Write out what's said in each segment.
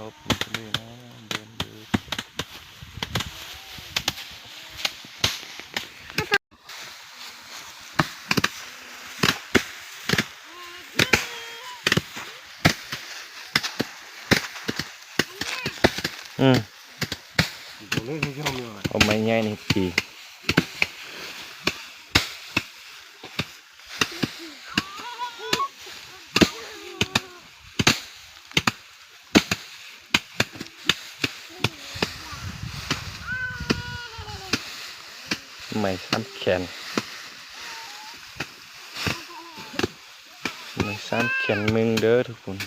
ອອກມາທະເລນະ ເດີນຢູ່ ອືມ ເອົາໄມ້ໃຫຍ່ນີ້ຕີ ໄມ້ສາມແຂນ ໄມ້ສາມແຂນເມືອງເດີທຸກຄົນ.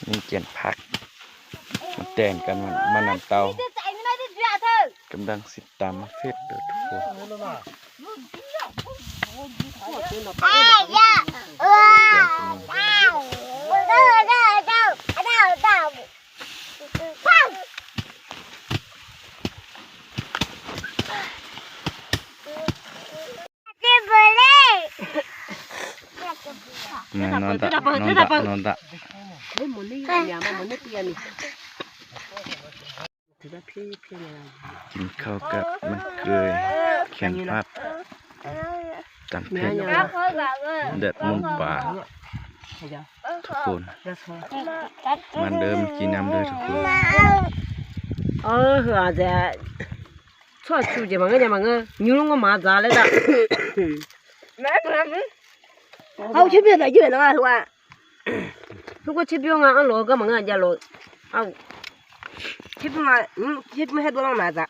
ມີກຽນຜັກ ແຕ່ງກັນມານຳເຕົ້າ ກຳລັງຊິຕຳມາເຟດເດີທຸກຄົນ. ແມ່ນ ນອນຕະ ນອນຕະ ນອນຕະ ກິນເຂົ້າກັບມັນເກີຍ ແຂນຜັກ ຕຳເຜັດ ແດດໝູປ່າ ທຸກຄົນ ມາເດີ ມາກິນນຳເດີທຸກຄົນ. ເອີ ເຮືອແຕ່ ຊອດຊູເຈມັງເອີ ເຈມັງເອີ ຍູລົງມາຈາເລີຍຕາ ເຮົາຊິເປັນອາຍຸແລ້ວວ່າ ທຸກຄົນຊິເປັນງານອັນໂລກະມັງອາຈາໂລ ເອົາ ຊິເປັນງານ ຊິເປັນເຮັດບໍ່ລອງນາຈາ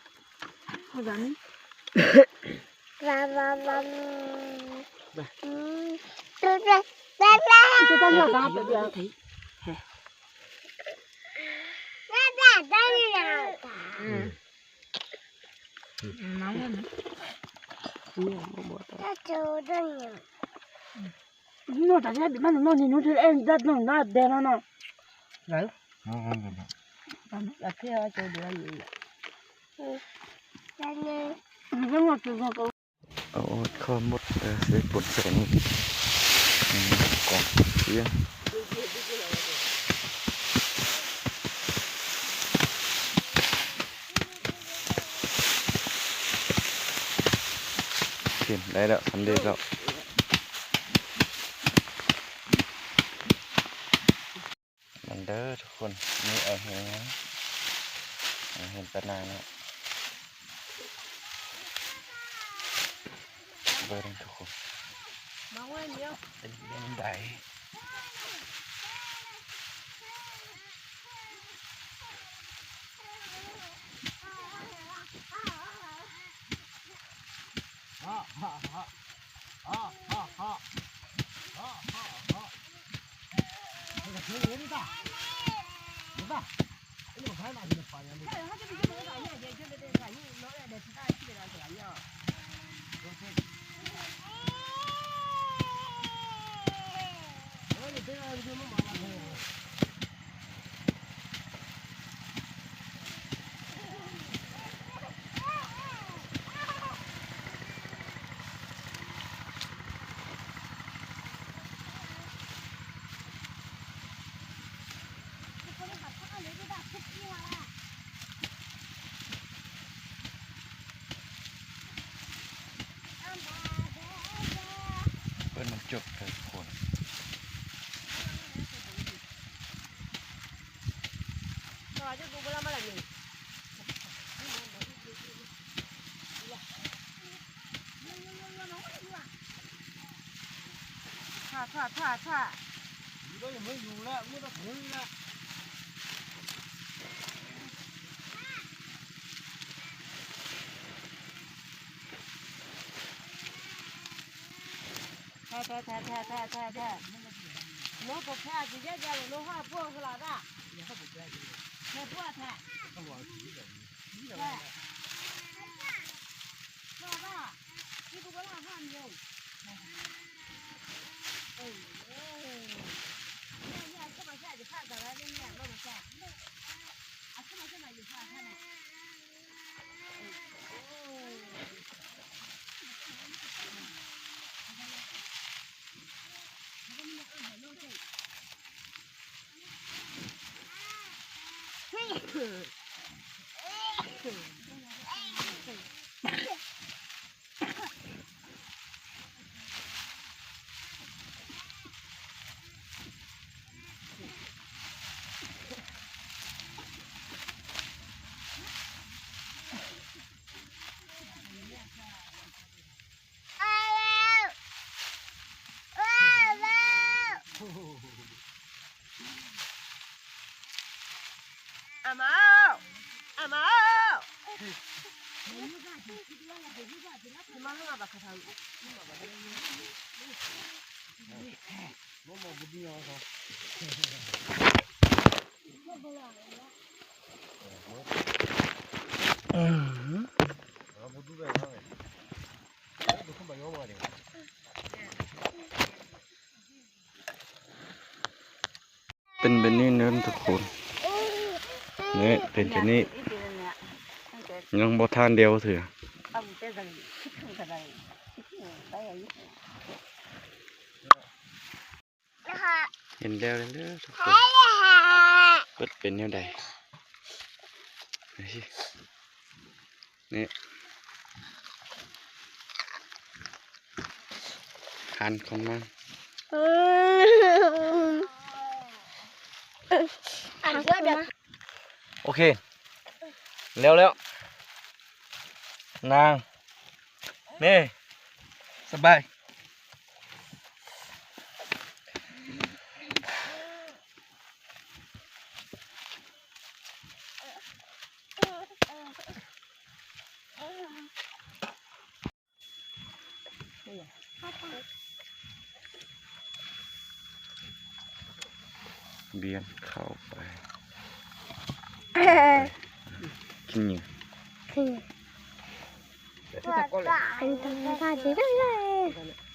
ເອົາອອດ ຂໍໝົດ ເອີ ໃສ່ປົນໃສ່ນີ້ ກອງເຄື່ອງ ເຫັນໄດ້ແລ້ວ ສຳເລັດແລ້ວ. ມັນເດີທຸກຄົນ ນີ້ເອົາເຫັນຫຍັງ ເອົາເຫັນປານາງເນາະ ເບິ່ງທຸກຄົນ ເປັນຈັ່ງໃດ. ເພິ່ນມັນຈົບເລີຍທຸກຄົນ. ຖ້າ ຖ້າ ຖ້າ ຖ້າ ອາມາວ ອາມາວ ມາຫາບັກຂະເທົາ ເປັນແບບນີ້ເດີທຸກຄົນ ນີ້ເປັນແບບນີ້ ຍັງບໍ່ທັນດຽວເທື່ອ. ເຫັນແລ້ວເດີທຸກຄົນ ເພິ່ນເປັນແນວໃດ ນີ້ ຄັນຂອງມັນ ໂອເຄ ແລ້ວ ແລ້ວ ນາງ ນີ້ ສະບາຍ. ບຽນເຂົ້າໄປ ກິນຫຍັງ? ຄື ເປັນທຳມະຊາດເລີຍ.